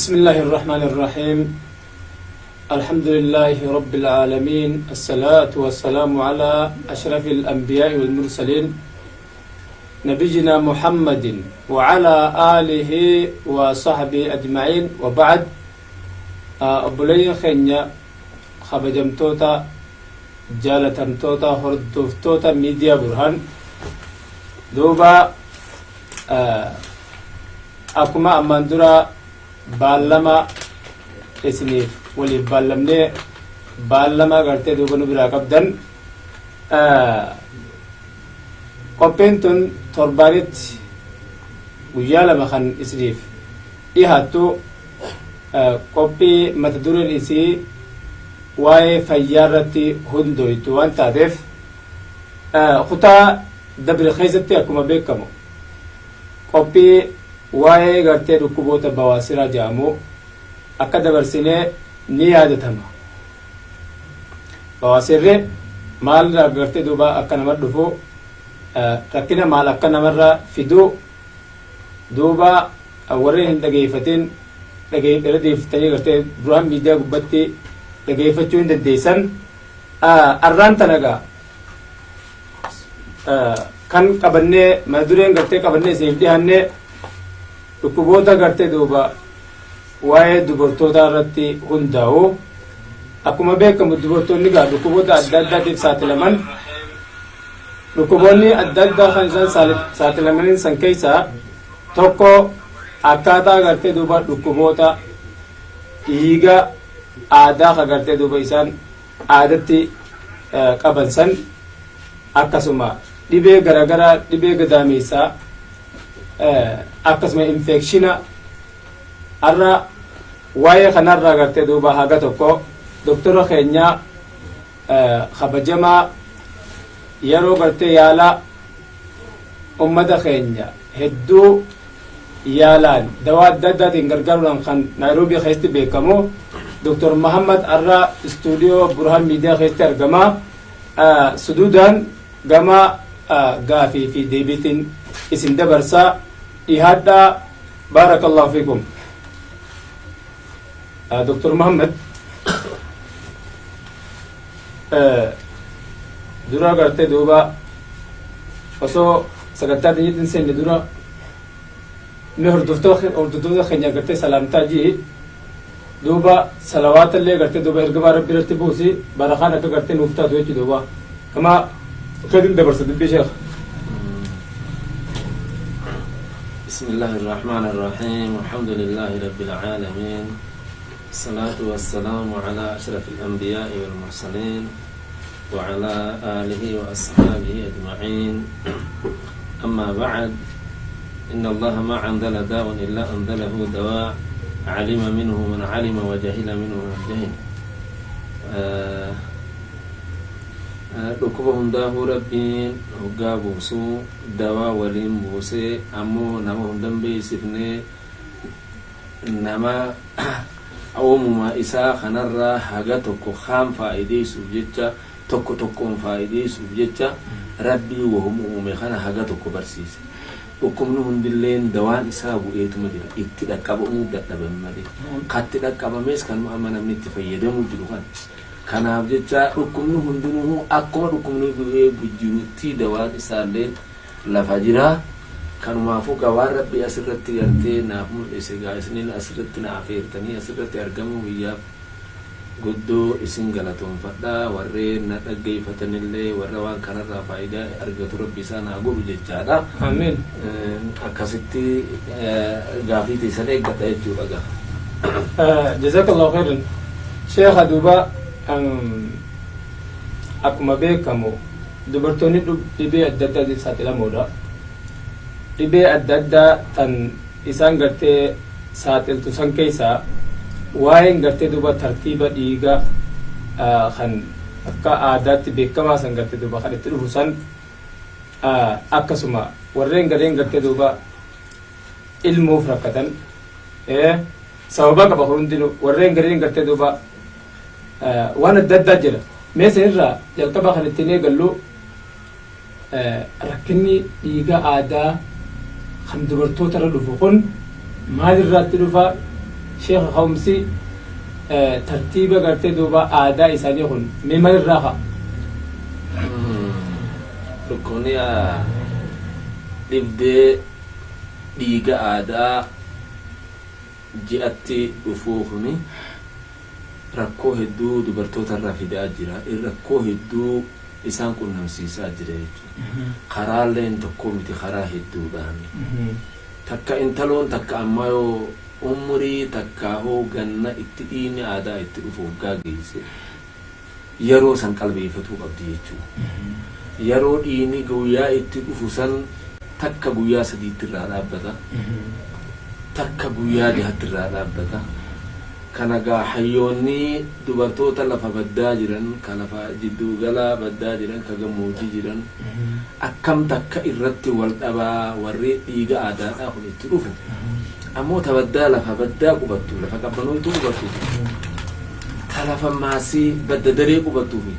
بسم الله الرحمن الرحيم الحمد لله رب العالمين الصلاة والسلام على أشرف الأنبياء والمرسلين نبينا محمد وعلى آله وصحبه أجمعين وبعد obboleeyyan keenya kabajamtoota jaalatamtoota hordoftoota miidiyaa Burhaan duuba akkuma ammaan dura baallama isiniif waliif baallamnee baallama gartee duuba nu biraa qabdan qophiin tun torbaanitti guyyaa lama kan isiniif dhihaattu qophii mata dureen isii waa'ee fayyaa irratti hundooytu waan taateef kutaa dabre keessatti akkuma beekamu qophii waa'ee gartee dhukkuboota bawaasiraa jedhamu akka dabarsinee ni yaadatama. Bawaasirri maal gartee duuba akka nama dhufu rakkina maal akka namarra fidu duuba warreen hin dhageeffatin irra deeffatanii gartee duraan miidiyaa gubbatti dhageeffachuu hin dandeessan. Arraan tana gaa kan qabannee mata dureen gartee qabannee isiniif dhiyaannee dhukkuboota gartee duuba waa'ee dubartootaa irratti hundaa'u. Akkuma beekamu dubartoonni gaa dhukkuboota adda addaatiif saaxilaman. Dhukkuboonni adda addaa kan isaan saaxilamaniin san keessaa tokko akkaataa gartee duuba dhukkuboota dhiiga aadaa ka gartee duuba isaan aadatti qaban san akkasuma dhibee garaagaraa dhibee gadaameessaa akkasuma infeekshina har'a waa'ee kanarraa gartee duuba haga tokko doktora keenya kabajamaa yeroo gartee yaalaa ummata keenya hedduu yaalaan dawaa adda addaatiin gargaaruudhaan kan Naayiroobii keessatti beekamu Dr. Muhammad har'a istuudiyoo Burhaan Miidiyaa keessatti argama. Suduudaan gama gaafii fi deebiitiin isin dabarsaa dhihaadhaa baarakallahu fiikum. Dr. Muhammad dura gartee duuba osoo sagantaa teenyatti seenne dura mee hordoftoota keenya gartee salaamtaa jii duuba salawaata illee gartee duuba ergamaa rabbi irratti buusi barakaan akka gartee nuuf taatu jechu duuba kama keetin dabarsa dubbii sheekh. بسم الله الرحمن الرحيم الحمد لله رب العالمين الصلاة والسلام على أشرف الأنبياء والمرسلين وعلى آله وأصحابه أجمعين أما بعد إن الله ما أنزل داء إلا أنزله دواء علم منه من علم وجهل منه من جهل Dhukkuba hundaafuu Rabbiin hoggaa buusu dawaa waliin buusee ammoo nama hundan beeksifnee nama uumuma isaa kanarraa haga tokko kaan faayideessuuf jecha tokko tokkoon faayideessuuf jecha Rabbii wahuma uume kana haga tokko barsiise. Dhukkubni hundilleen dawaan isaa bu'eetuma jira. Itti dhaqqabamuu dadhabame malee. Katti dhaqqabames kanuma amma namni itti fayyadamuu jiru kana. Kanaaf jecha dhukkubni hundinuu akkuma dhukkubni bu'ee jirutti dawaan isaallee lafa jira. Kanumaafuu gaa waan Rabbi asirratti gartee naaf mul'ise gaa isiniin asirratti na afeertanii asirratti argamuu biyyaaf guddoo isin galatoomfadha. Warreen na dhaggeeffatanillee warra waan kanarraa faayidaa argatu Rabbi isaan haa godhu jechaadha. Amiin. Akkasitti gaafii teessan eeggadha jechuudha gaa. Jazakallahu khairan. Sheekha duuba akkuma beekamu dubartoonni dhibee adda addaatiif saaxilamoodha. Dhibee adda addaa tan isaan gartee saaxiltu san keessaa waa'een gartee duuba tartiiba dhiiga kan akka aadaatti beekamaa san gartee duuba kan itti dhufu san akkasuma warreen gareen gartee duuba ilmuuf rakkatan sababa qaba hundinuu warreen gariin gartee duuba waan adda addaa jira. Mee isinirraa jalqaba kan ittiin eegallu rakkinni dhiiga aadaa kan dubartoota irra dhufu kun maalirraatti dhufa Sheekh ka'umsi tartiiba gartee duuba aadaa isaanii kun mee maalirraa ka'a? Dhukkubni dhibdee dhiiga aadaa ji'atti dhufuu kuni rakkoo hedduu dubartoota irraa fidaa jira. Rakkoo hedduu isaan qunnamsiisaa jira jechuudha. Karaaleen tokko miti, karaa hedduudhaan. Takka intaloon takka amma yoo umurii takka hoo ganna itti dhiigni aadaa itti dhufu waggaa geesse yeroo san qalbeeffatuu qabdi jechuudha. Yeroo dhiigni guyyaa itti dhufu san takka guyyaa 3tti irraa dhaabbata. Takka guyyaa 6tti irraa dhaabbata. Kana gaa hayyoonni dubartoota lafa baddaa jiran, ka lafa jiddugala baddaa jiran, ka gammoojjii jiran akkam takka irratti wal dhabaa warri dhiiga aadaadhaa kun itti dhufu. Ammoo ta baddaa lafa baddaa qubattu, lafa qabbanootu qubattu, ta lafa maasii badda daree qubattuu fi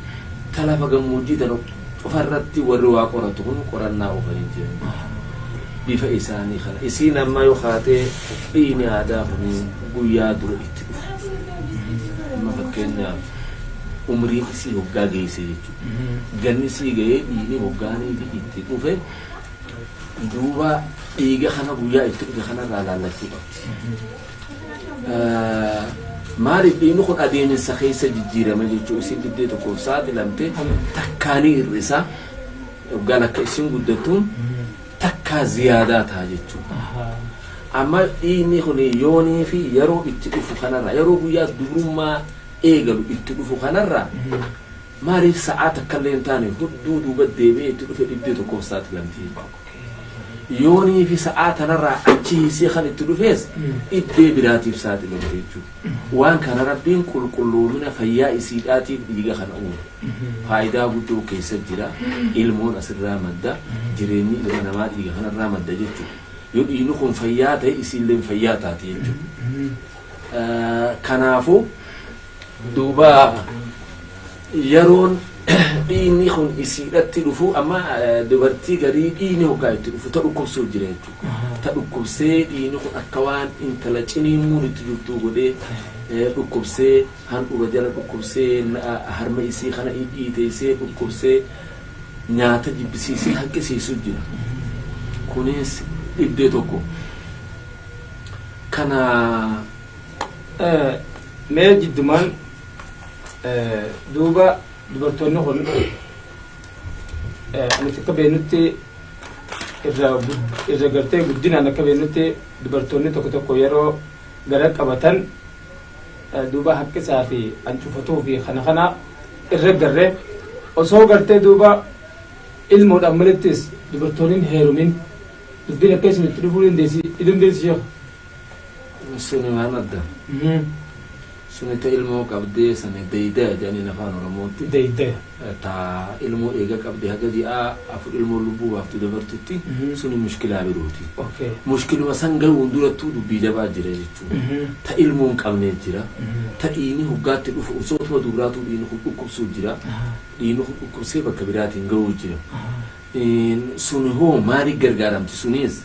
ta lafa gammoojjii tana cufarratti warri waa qoratu kun qorannaa oofanii jiran. Bifa isaanii kana isiin amma yoo kaatee dhiigni aadaa kun guyyaa dura itti dhufu. Amma fakkeenyaaf umriin isii hoggaa geesse jechuudha. Ganni isii gahee dhiigni hoggaanii fi itti dhufe duuba dhiiga kana guyyaa itti dhufe kanarraa laallachuu qabdi. Maaliif dhiigni kun adeemsa keessa jijjiirame jechuudha. Isiin dhibdee tokkoof saaxilamte takkaanii hir'isa. Hoggaan akka isiin guddattuun takkaa ziyaadaa ta'a jechuudha. Amma dhiigni kun yoonii fi yeroo itti dhufu kanarraa yeroo guyyaa dubrummaa eegalu itti dhufu kanarraa maaliif sa'aa takka illee hin taane hudduu duuba deebi'ee itti dhufe dhibdee tokkoof saaxilamti jechuudha. Yoonii fi sa'aa tanarraa achi hiisee kan itti dhufees dhibdee biraatiif saaxilamti jechuudha. Waan kana Rabbiin qulqulloomina fayyaa isiidhaatiif dhiiga kana uume. Faayidaa guddoo keessa jira. Ilmoon asirraa madda. Jireenyi ilma namaa dhiiga kanarraa madda jechuudha. Yoo dhiigni kun fayyaa ta'e isiillee fayyaa taate jechuudha. Kanaafuu duuba yeroon dhiigni kun isiidhatti dhufu amma dubartii garii dhiigni hoggaa itti dhufu ta dhukkubsuu jira jechuudha. Ta dhukkubsee dhiigni kun akka waan intala ciniinmuun itti jirtuu godhee dhukkubsee handhuura jala dhukkubsee harma isii kana dhiiteessee dhukkubsee nyaata jibbisiisee hanqisiisuu jira. Kunis dhibdee tokko. Kana mee jiddumaan duuba dubartoonni kun nuti akka beeknutti irra gartee guddinaan akka beeknutti dubartoonni tokko tokko yeroo gara qabatan duuba haqqisaa fi hancufatuu fi kana kana irra garree osoo gartee duuba ilmoodhaan malittis dubartoonni heerumin dubbiin akka isin itti dhufuu dandeessi dandeessi sheekh. Suni waan adda. Suni ta ilmoo qabdee sani deeydaa jedhaniin afaan Oromootti. Deeydaa. Ta ilmoo eega qabdee haga ji'aa 4 ilmoo lubbuu baaftu dabartutti suni mushkilaa birooti. Mushkiluma san gahuun durattuu dubbii jabaa jira jechuudha. Ta ilmoo hin qabnee jira. Ta dhiigni hoggaatti dhufu osootuma dubraatuu dhiigni kun dhukkubsuu jira. Dhiigni kun dhukkubsee bakka biraatiin gahuu jira. Suni hoo maaliif gargaaramti sunis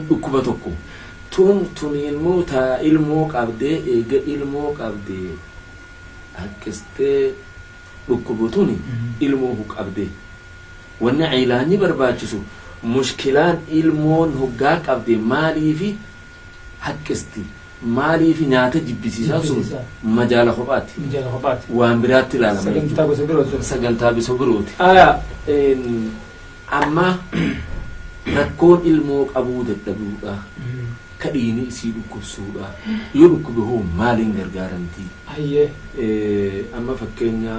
dhukkuba tokko. Tun ilmoo ta ilmoo qabdee eega ilmoo qabdee haqqistee dhukkubu tuni ilmoo hu qabdee. Wanni cilaanyi barbaachisu mushkilaan ilmoon hoggaa qabde maaliifi haqqisti maaliifi nyaata jibbisiisaa sun majaala kophaati. Waan biraatti ilaalama jechuudha. Sagantaa gosa birooti. Amma rakkoon ilmoo qabuu dadhabuudha. Ka dhiigni isii dhukkubsuudha. Yoo dhukkube hoo maaliin gargaaramti? Amma fakkeenya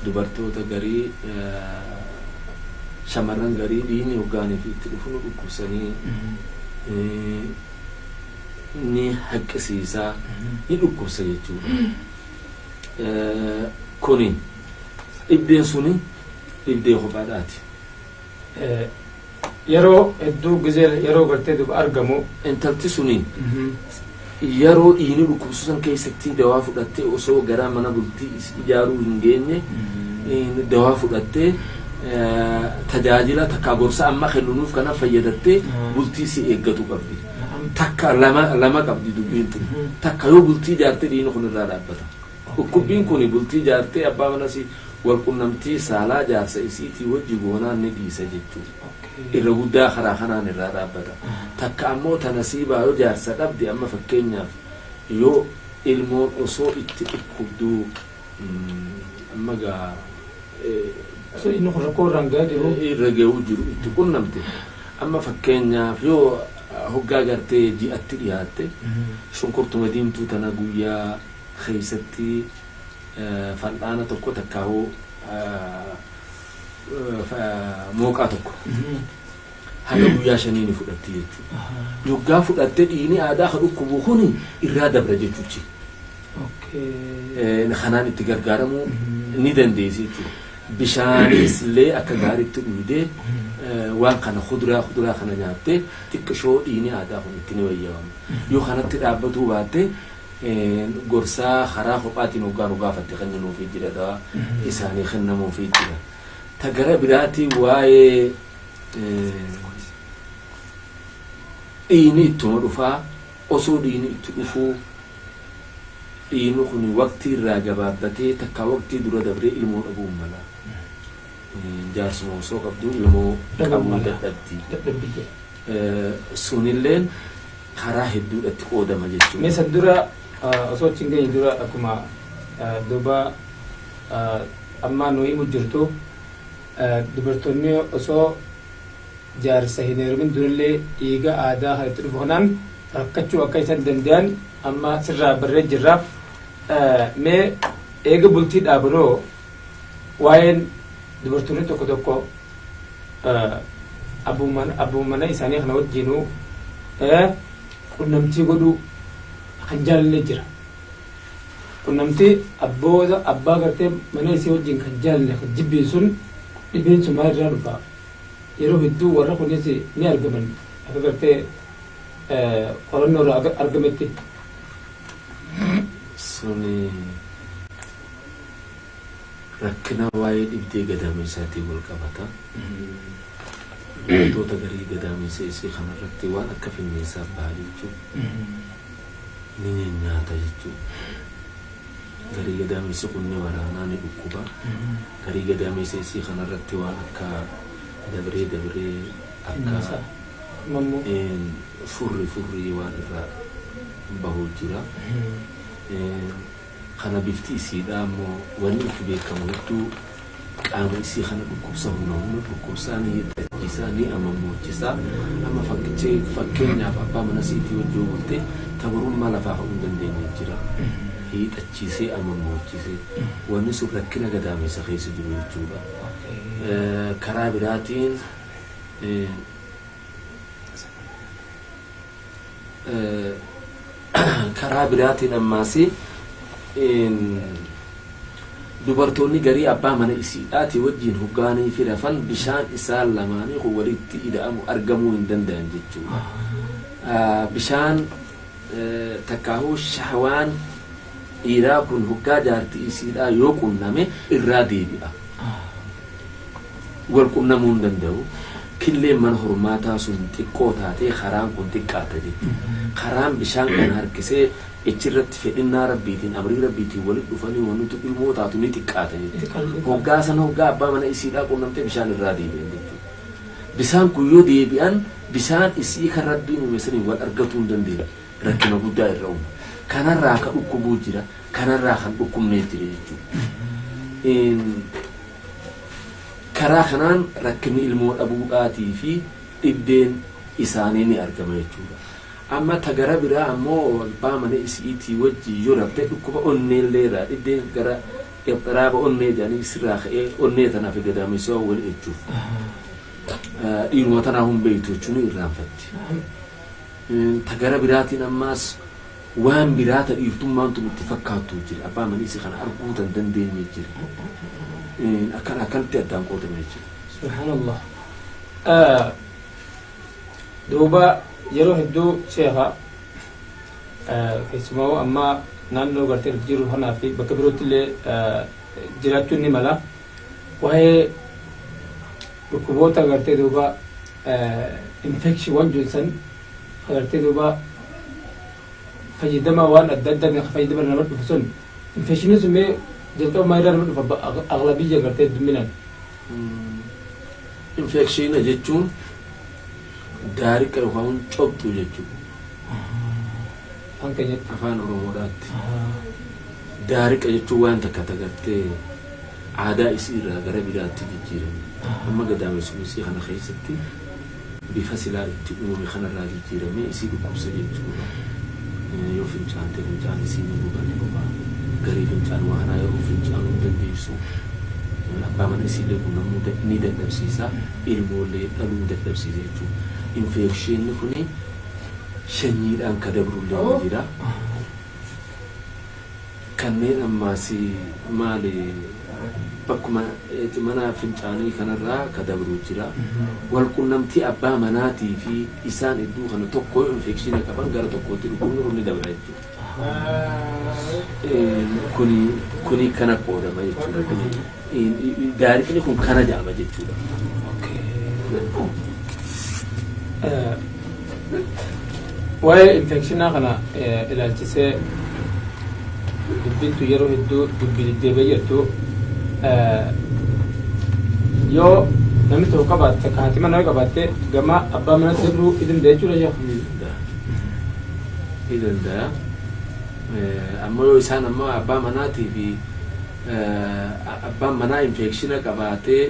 dubartoota garii shamarran garii dhiigni hoggaanii fi itti dhufu nu dhukkubsanii ni haqqisiisaa ni dhukkubsa jechuudha. Kuni dhibdeen suni dhibdee kophaadhaati. Yeroo hedduu gizee yeroo gartee duuba argamu. Intalti suni yeroo dhiigni dhukkubsu san keessatti dawaa fudhattee osoo gara mana bultii ijaaruu hin geenye dawaa fudhattee tajaajila takkaa gorsa amma kennuuf kana fayyadattee bultii si eeggatu qabdi. Takka lama lama qabdi dubbiin tun. Takka yoo bultii jaartee dhiigni kun irraa dhaabbata. Dhukkubbiin kun bultii jaartee abbaa manasii walqunnamtii saalaa jaarsa isiitii wajji goonaan ni dhiisa jechuudha. Irra guddaa karaa kanaan irraa dhaabbata. Takka ammoo ta nasiibaa yoo jaarsa dhabde, amma fakkeenyaaf yoo ilmoon osoo itti dhukkubduu, amma gaa Osoo inni kun rakkoo irraan gahaa jiru. Irra gahuu jiru itti qunnamte, amma fakkeenyaaf yoo hoggaa gartee ji'atti dhiyaatte, shunkurtuma diimtuu tana guyyaa keessatti fal'aana tokko takkaahuu mooqaa tokko haga guyyaa 5 ni fudhatti jechuudha. Yoggaa fudhatte dhiigni aadaa ka dhukkubu kuni irraa dabra jechuuchi. Kanaan itti gargaaramuu ni dandeessi jechuudha. Bishaanis illee akka gaariitti dhugdee waan kana kuduraa kana nyaattee xiqqishoo dhiigni aadaa kun itti ni wayyaawama. Yoo kanatti dhaabbatuu baatte, gorsaa karaa kophaatiin hoggaa nu gaafatte kan nuufii jira, dawaa isaanii kennamuufii jira. Ta gara biraatii waa'ee dhiigni ittuma dhufaa, osoo dhiigni itti dhufuu dhiigni kun waqtii irraa gabaabbatee takka waqtii dura dabree ilmoo dhabuu mala. Jaarsuma osoo qabduu ilmoo qabuu dadhabdi. Sunilleen karaa hedduudhatti qoodama jechuudha. Mee san dura, osoo achi hin geenye dura, akkuma duuba ammaa nu himu jirtu, dubartoonni osoo jaarsa hin heerumin durallee dhiiga aadaa kan itti dhufu kanaan rakkachuu akka isaan danda'an amma sirraa barree jirra. Mee eega bultii dhaabanoo waa'een dubartoonni tokko tokko abbuma mana isaanii kana wajjinuu qunnamtii godhuu kan jaalanne jira. Qunnamtii abboota abbaa gartee mana isii wajjin kan jaalanne kan jibbiin sun, dhibeen sun maal irraa dhufa? Yeroo hedduu warra kunis ni argaman akka gartee qorannoo irraa argametti. Suni rakkina waa'ee dhibdee gadameessaatiin wal qabata. Dubartoota garii gadameessa isii kanarratti waan akka finniisaa baha jechuudha. Ni nyaata jechuudha. Garii gadameessi kun ni waraanaa, ni dhukkuba. Garii gadameessa isii kanarratti waan akka dabree dabree akka furri furrii waan irraa bahuu jira. Kana bifti isiidha ammoo wanni itti beekamu hedduu qaama isii kana dhukkubsa, humna humna dhukkubsaa, ni hidhachiisaa, ni amammochisaa. Amma fakkeenyaaf abbaa mana siitii wajjin bulte tabarummaa lafaa ka'uu hin dandeenye jira. Hiixachiisee amammoochisee wanni sun rakkina gadaamessa keessa jiru jechuudha. Karaa biraatiin ammaas dubartoonni garii abbaa mana isiidhaati wajjin hoggaanii fi rafan bishaan isaan lamaanii kun walitti ida'amu argamuu hin danda'an jechuudha. Bishaan takkaahuu shahwaan dhiiraa kun hoggaa jaartii isiidhaa yoo qunname irraa deebi'a. Wal qunnamuu hin danda'u. Killeen mana hormaataa sun xiqqoo taatee karaan kun xiqqaata jechuudha. Karaan bishaan kana harkisee ichirratti fedhinnaa rabbiitiin, amrii rabbiitiin walitti dhufanii wanti ilmoo taatu ni xiqqaata jechuudha. Hoggaa sana hoggaa abbaa mana isiidhaa qunnamtee bishaan irraa deebi'an jechuudha. Bishaan kun yoo deebi'an bishaan isii kan rabbiin uume saniin wal argatuu hin dandeenye. Rakkina guddaa irra uuma. Kanarraa kan dhukkubuu jira, kanarraa kan dhukkubnee jira jechuudha. Karaa kanaan rakkinni ilmoo dhabuudhaatii fi dhibdeen isaanii ni argama jechuudha. Amma ta gara biraa ammoo abbaa mana isiitii wajjin yoo rafte dhukkuba onneellee irraa, dhibdeen gara raaba onnee jedhanii isirraa ka'ee onnee tanaaf gadaamessaa wal jechuuf. Dhiiruma tanaa hun beektu jechuun irraanfatti. Ta gara biraatiin ammaas waan biraa ta dhiirtummaan tun itti fakkaattu jira. Abbaa mana isii kana arguu tan dandeenye jira. Akkana akkanatti addaan qoodama jechuudha. Subhaanallah. Duuba yeroo hedduu sheekha, keessumaa amma naannoo gartee jiru kanaa fi bakka birootti illee jiraachuun ni mala. Waa'ee dhukkuboota gartee duuba infection waan jiru san Agartee duuba fayyadama waan adda addaa fayyadama nama dhufu sun infekshinii sun mee jalqaba maayirraa nama dhufa aghlabiyya gartee hedduminaan? Infekshiina jechuun daariqa yookaan cobxuu jechuudha. Afaan keenyatti. Afaan Oromoodhaatti. Daariqa jechuun waan takka tagartee aadaa isii irraa gara biraatti jijjiirame. Amma gadaamessuma isii kana keessatti bifa silaa itti uumame kanarraa jijjiiramee isii dhukkubsa jechuudha. Yoo fincaante fincaan isii ni guba ni guba. Garii fincaan waa kanaa yeroo fincaanuu hin dandeessu. Abbaa mana isiillee quunnamuu ni dadhabsiisa. Ilmoollee dhaluu dadhabsiisa jechuudha. Infekshinni kuni sanyiidhaan ka dabrullee ni jira. Kanneen ammaas maali bakkuma mana fincaanii kanarraa ka dabruu jira. Walqunnamtii abbaa manaatii fi isaan hedduu kana tokko yoo infekshinii qaban gara tokkootti dhukkubni kun ni dabra jechuudha. Kuni kana qoodama jechuudha. Daariqni kun kana jedhama jechuudha. Waa'ee infekshinaa kana ilaalchisee dubbittu yeroo hedduu dubbii deddeebi'ee jirtu yoo namni tokko qabaatte ka haati manaa qabaatte gama abbaa manatti dabruu ni danda'a jechuudha sheekh. Ni danda'a. Ni danda'a. Ammoo yoo isaan ammoo abbaa manaatii fi abbaan manaa infeekshina qabaatee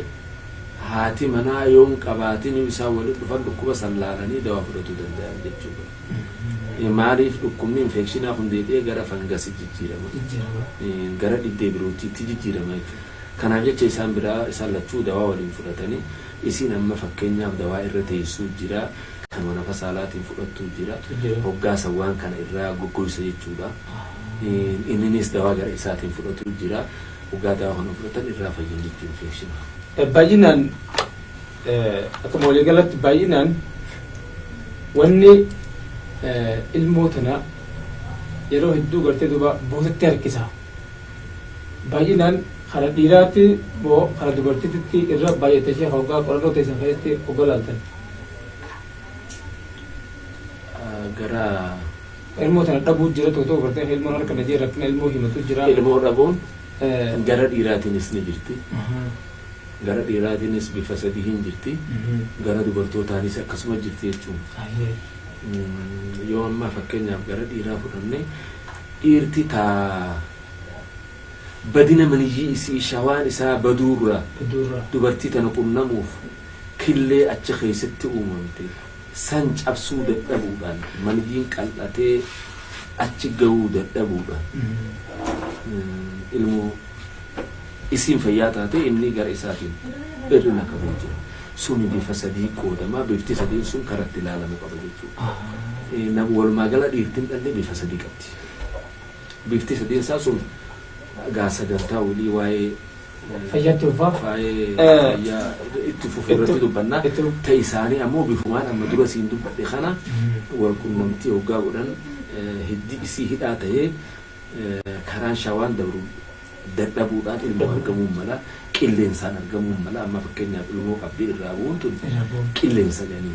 haati manaa yoo hin qabaatin yoo isaan walitti dhufan dhukkuba san laalanii dawaa fudhatuu danda'an jechuudha. Maaliif dhukkubni infekshinaa kun deebi'ee gara fangasi jijjiirama. Gara dhibdee birootiitti jijjiirama jechuudha. Kanaaf jecha isaan biraa isaan lachuu dawaa waliin fudhatanii isiin amma fakkeenyaaf dawaa irra teessuu jira. Kanuma nafa saalaatiin fudhattuu jira. Hoggaa san waan kana irraa goggoysa jechuudha. Inninis dawaa gara isaatiin fudhatuu jira. Hoggaa dawaa kana fudhatan irraa fayyan jechuudha infekshinaa. Baay'inaan akkuma waliigalatti baay'inaan wanni ilmoo tana yeroo hedduu gartee duuba boodatti harkisa. Baay'inaan kara dhiiraatti moo kara dubartiitti irra baay'ate ishee hoggaa qorannoo teessan keessatti hoggaa laaltan? Gara ilmoo tana dhabuu jira tokko tokko gartee ilmoon harka na jee rakkina ilmoo himatu jira. Ilmoo dhabuun gara dhiiraatiinis ni jirti. Gara dhiiraatiinis bifa sadii hin jirti. Gara dubartootaanis akkasuma jirti jechuudha. Yoo ammaa fakkeenyaaf gara dhiiraa fudhanne dhiirti taa badina maniyyii isii shawaan isaa baduurra dubartii tana qunnamuuf killee achi keessatti uumamte san cabsuu dadhabuudhaan maniyyiin qal'atee achi gahuu dadhabuudhaan ilmoo isiin fayyaa taate inni gara isaatiin hir'ina qabu jira. Suni bifa sadii qoodama. Bifti sadiin sun karatti ilaalamu qaba jechuudha. Walumaa gala dhiirtiin dhalle bifa sadii qabdi. Bifti sadiin isaa sun gaa sagantaa walii waa'ee fayyaatti ulfaa waa'ee fayyaa itti fufuu irratti dubbanna. Ta'e isaanii ammoo bifumaan amma dura siin dubbadhe kana wal qunnamtii hoggaa godhan hiddi isii hidhaa ta'ee karaan shawaan dabru dadhabuudhaan ilmoo argamuu mala, qilleensaan argamuu mala. Amma fakkeenyaaf ilmoo qabdee irraa bu'uun tun qilleensa jedhanii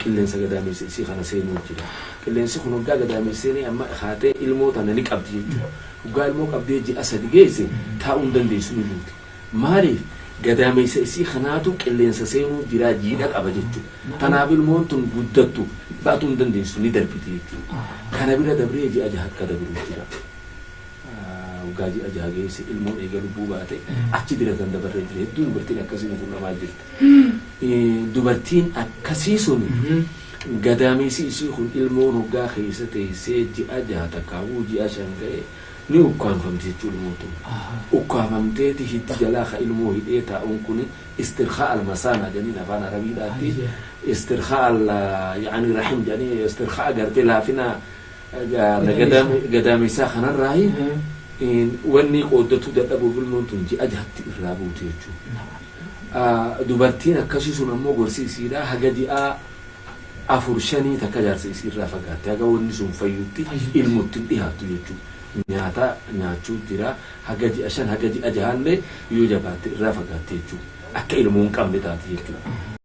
qilleensa gadaameessa isii kana seenuu jira. Qilleensi kun hoggaa gadaameessa seenee amma haatee ilmoo tana ni qabdi jechuudha. Hoggaa ilmoo qabdee ji'a sadi geesse taa'uu hin dandeessu ni buuti. Maaliif gadaameessa isii kanaatu qilleensa seenuu jira jiidha qaba jechuudha. Tanaaf ilmoon tun guddattu baatuu hin dandeessu ni darbiti jechuudha. Kana bira dabree ji'a jaha akka dabruu jira. Hoggaa ji'a jaha geesse ilmoon eega lubbuu baate achi bira kan dabarree jira. Hedduu dubartiin akkasii nu quunnamaa jirti. Dubartiin akkasii sun gadaameessi isii kun ilmoon hoggaa keessa teessee ji'a jaha takkaawuu ji'a shan ga'e ni ukkaanfamti jechuudha ilmoon tun. Ukkaanfamteeti hiddi jalaa ka ilmoo hidhee taa'uun kun istirkaa almasaanaa jedhaniin afaan arabiidhaatti istirkaa al yaani rahim jedhanii istirkaa gartee laafina gadaameessaa kanarraayi wanni qooddatuu dadhabuuf ilmoon tun ji'a jahatti irraa buute jechuudha. Dubartiin akkasii sun ammoo gorsi isiidhaa haga ji'a 4-5 takka jaarsa isii irraa fagaatte haga wanni sun fayyutti ilmootti hin dhiyaattu jechuudha. Nyaata nyaachuu jira haga ji'a 5 haga ji'a 6 illee yoo jabaatte irraa fagaatte jechuudha. Akka ilmoo hin qabne taate jechuudha.